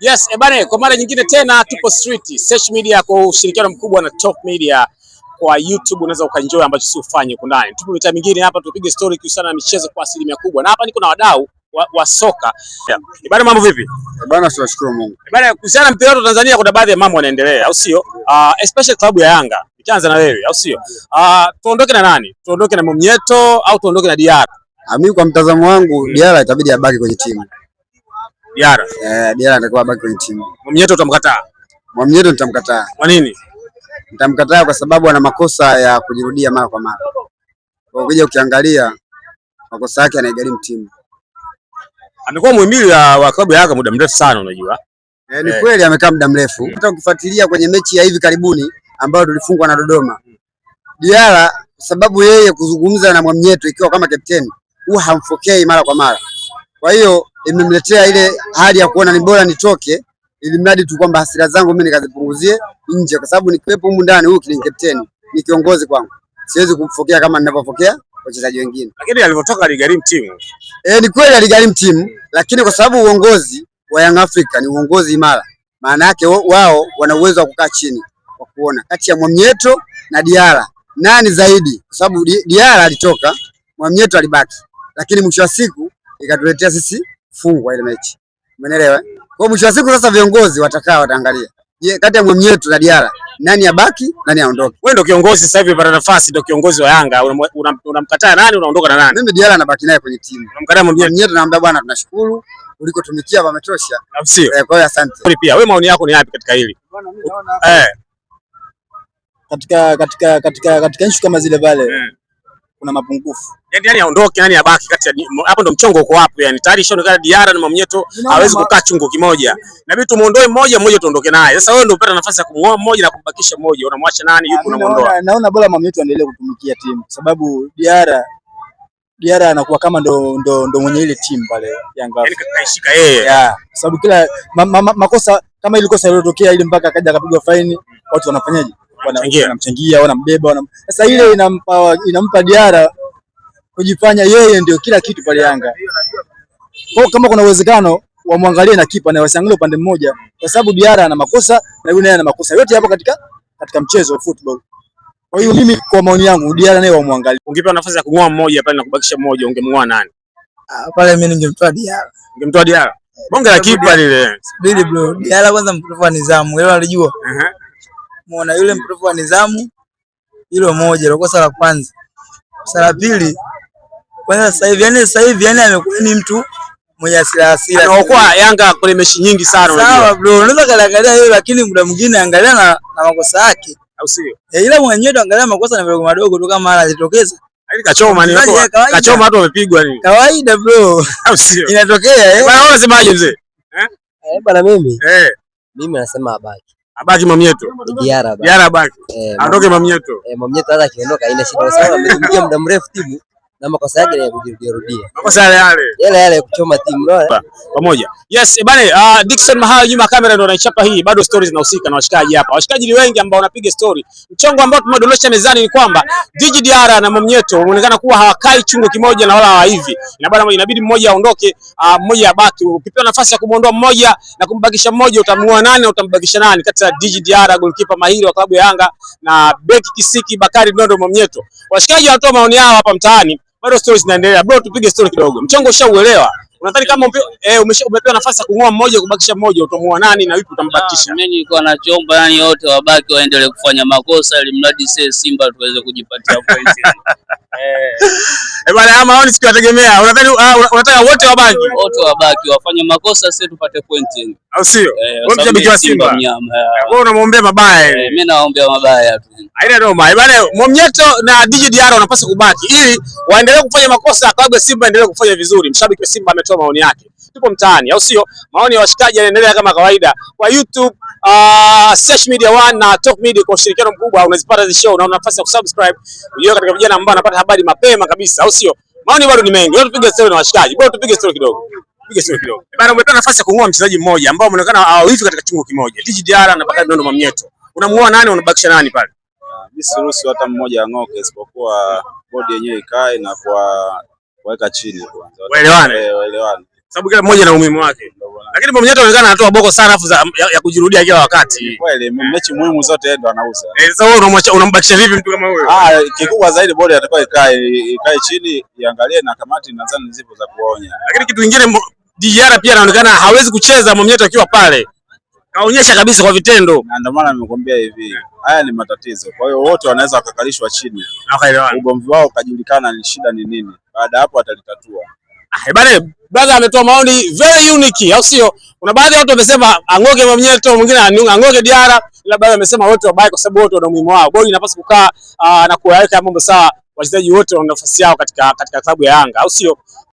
Yes, ebane, kwa mara nyingine tena tupo street Search Media kwa ushirikiano mkubwa na Top Media kwa YouTube unaweza ukaenjoy ambacho si ufanye huko ndani. Tupo mitaa mingine hapa tupige story kuhusiana na michezo kwa asilimia kubwa. Na hapa niko na wadau wa soka. Yeah. Ebane, mambo vipi? Bana, tunashukuru Mungu. Ebane, kuhusiana na mpira wetu Tanzania kuna baadhi ya mambo yanaendelea, au sio? Especially klabu ya Yanga. Nikianza na wewe, au sio? Tuondoke na nani? Tuondoke na Mwamnyeto au tuondoke na Diarra? Mimi kwa mtazamo wangu Diarra itabidi abaki kwenye timu. Diarra. Diarra atakuwa abaki kwenye timu. Mwamnyeto utamkataa? Mwamnyeto nitamkataa. Kwa nini? Nitamkataa kwa sababu ana makosa ya kujirudia mara kwa mara. Kwa ukija ukiangalia makosa yake yanaigharimu timu. Amekuwa muhimili wa klabu ya Yanga muda mrefu sana unajua. Ni kweli amekaa muda mrefu. Hata ukifuatilia kwenye mechi ya hivi karibuni ambayo tulifungwa na Dodoma, Diarra sababu yeye kuzungumza na Mwamnyeto ikiwa kama kapteni huwa hamfokei mara kwa mara. Kwa hiyo imemletea ile hali ya kuona ni bora nitoke ili mradi tu kwamba hasira zangu mimi nikazipunguzie nje, kwa sababu nikiwepo humu ndani, huyu ni kapteni, ni kiongozi kwangu, siwezi kumfokea kama ninavyofokea wachezaji wengine. Lakini alivyotoka aligharimu timu. Ni kweli aligharimu timu, lakini kwa sababu uongozi wa Young Africa ni uongozi imara, maana yake wao wana uwezo wa kukaa chini kwa kuona kati ya Mwamnyeto na Diarra nani zaidi, kwa sababu Diarra alitoka, Mwamnyeto alibaki, lakini mwisho wa siku ikatuletea sisi fungwa ile mechi, umeelewa? Kwa mwisho wa siku sasa viongozi watakaa wataangalia, je, kati ya Mwamnyeto na Diarra nani abaki nani aondoke? Wewe ndio kiongozi sasa hivi, unapata nafasi, ndio kiongozi wa Yanga, unamkataa nani, unaondoka na nani? Mimi Diarra nabaki naye kwenye timu. Unamkataa Mwamnyeto? Mwamnyeto naambia bwana, tunashukuru ulikotumikia pametosha. Sio. Kwa hiyo asante. Pia wewe maoni yako ni yapi katika hili? Katika issue kama zile pale kuna mapungufu. Yaani nani aondoke, nani abaki kati ya hapo ndo mchongo uko wapi? Yani tayari ishaonekana Diarra na Mwamnyeto hawezi kukaa chungu kimoja. Inabidi tumuondoe mmoja, mmoja tuondoke naye. Sasa wewe ndio upata nafasi ya kumuoa mmoja na kumbakisha mmoja. Unamwacha nani, yupo unamuondoa? Naona bora Mwamnyeto aendelee kutumikia timu sababu Diarra anakuwa kama ndo mwenye ile timu pale Yanga. Yaani kaishika yeye. Yeah, sababu kila makosa kama ile kosa iliyotokea ile mpaka akaja akapigwa faini, watu wanafanyaje? Wanamchangia, wanambeba. Sasa ile inampa Diarra kujifanya yeye ndio kila kitu pale Yanga. Kwa kama kuna uwezekano wamwangalie na kipa na wasiangalie upande mmoja, kwa sababu Diarra ana makosa na yule naye ana makosa. Yote hapo katika mchezo wa football. Kwa hiyo mimi kwa maoni yangu Diarra naye wamwangalie. Ungepewa nafasi ya kung'oa mmoja pale na kubakisha mmoja, ungemng'oa nani? Pale mimi ningemtoa Diarra. Ungemtoa Diarra? Bonge la kipa lile. Subiri bro, Diarra kwanza mtovu wa nidhamu, yule alijua. Muona yule mtovu wa nidhamu, hilo moja, hilo kosa la kwanza. Kosa la pili, kwanza sasa hivi, yani sasa hivi yani amekuwa ni mtu mwenye hasira hasira. Anaokoa Yanga kwenye mechi nyingi sana unajua. Sawa bro, unaweza kaangalia yeye lakini muda mwingine angalia na makosa yake. Au sio? Ila mwenyewe angalia makosa na vidogo madogo tu kama anajitokeza. Yaani kachoma ni kachoma watu wamepigwa nini? Kawaida bro. Au sio? Inatokea eh. Bwana wewe unasemaje mzee? Bwana mimi. Mimi nasema abaki. Abaki Mwamnyeto. Diarra abaki. Diarra abaki. Aondoke Mwamnyeto. Mwamnyeto hata akiondoka haina shida kwa sababu ametumikia muda mrefu timu na makosa yake ni ya kujirudia rudia. Makosa yale yale. Yale yale kuchoma timu unaona? Pamoja. Yes, bane, Dickson Mahayo nyuma kamera ndo anaichapa hii. Bado stories zinahusika na washikaji hapa. Washikaji ni wengi ambao wanapiga story. Mchongo ambao tumedondosha mezani ni kwamba Djigui Diarra na Mwamnyeto wanaonekana kuwa hawakai chungu kimoja na wala hawaivi. Na bado inabidi mmoja aondoke, mmoja abaki. Ukipewa nafasi ya kumuondoa mmoja na kumbakisha mmoja, utamng'oa nani na utambakisha nani kati ya Djigui Diarra goalkeeper mahiri wa klabu ya Yanga na beki kisiki Bakari Nondo Mwamnyeto? Washikaji wanatoa maoni yao hapa mtaani. Bado stories zinaendelea. Bro, tupige story kidogo. Mchongo ushauelewa. Unadhani kama umepewa nafasi ya kung'oa mmoja kubakisha mmoja, utamng'oa nani na yupi utambakisha? Mimi nilikuwa nachoomba yani wote wabaki waendelee kufanya makosa ili mradi sisi Simba tuweze kujipatia pointi. Bwana, maoni sikuyategemea. Unadhani unataka wote wabaki? Wote wabaki wafanye makosa sisi tupate pointi. Au sio? Wewe mshabiki wa Simba. Wewe unamwombea mabaya. Mimi naombea mabaya tu. Haina noma. Bwana, Mwamnyeto na Djigui Diarra wanapaswa kubaki ili waendelee kufanya makosa, klabu ya Simba endelee kufanya vizuri. Mshabiki wa Simba ametoa maoni yake. Tupo mtaani, au sio? Maoni ya washikaji yanaendelea kama kawaida kwa YouTube, Search Media 1 na Top Media kwa ushirikiano mkubwa unazipata hizi show na una nafasi ya kusubscribe ujiwe katika vijana ambao wanapata habari mapema kabisa, au sio? Maoni bado ni mengi. Leo tupige story na washikaji. Bro, tupige story kidogo. Tupige story kidogo. Bana, umepewa nafasi ya kung'oa mchezaji mmoja ambao umeonekana hawivi katika chungu kimoja. Djigui Diarra na Bakari Nondo Mwamnyeto. Unamuoa nani, unabakisha nani pale? Mimi siruhusu hata mmoja ang'oke isipokuwa bodi yenyewe ikae na kwa kuweka chini kwanza. Waelewane. Waelewane. Sababu kila mmoja na umuhimu wake. Lakini Mwamnyeto anaonekana anatoa boko sana afu ya kujirudia kila wakati. Kweli mechi muhimu zote yeye ndo anauza. Sasa wewe unamwacha unambakisha vipi mtu kama huyo? Ah, kikubwa zaidi bodi atakuwa ikae chini iangalie na kamati nadhani zipo za kuonya. Lakini kitu kingine Diarra pia anaonekana hawezi kucheza Mwamnyeto akiwa pale. Kaonyesha kabisa kwa vitendo. Na ndio maana nimekwambia hivi, haya ni matatizo. Kwa hiyo wote wanaweza wakakalishwa chini. Na wakaelewana. Ugomvi wao ukajulikana ni shida ni nini. Baada hapo atalitatua. Ah, bane brother ametoa maoni very unique, au sio? Kuna baadhi ya watu wamesema ang'oke Mwamnyeto, mwingine ang'oke Diarra, ila baadhi wamesema wote wabaki kwa sababu wote wana umuhimu wao. Bodi inapaswa kukaa na kuwaweka mambo sawa, wachezaji wote wana nafasi yao katika klabu ya Yanga, au sio?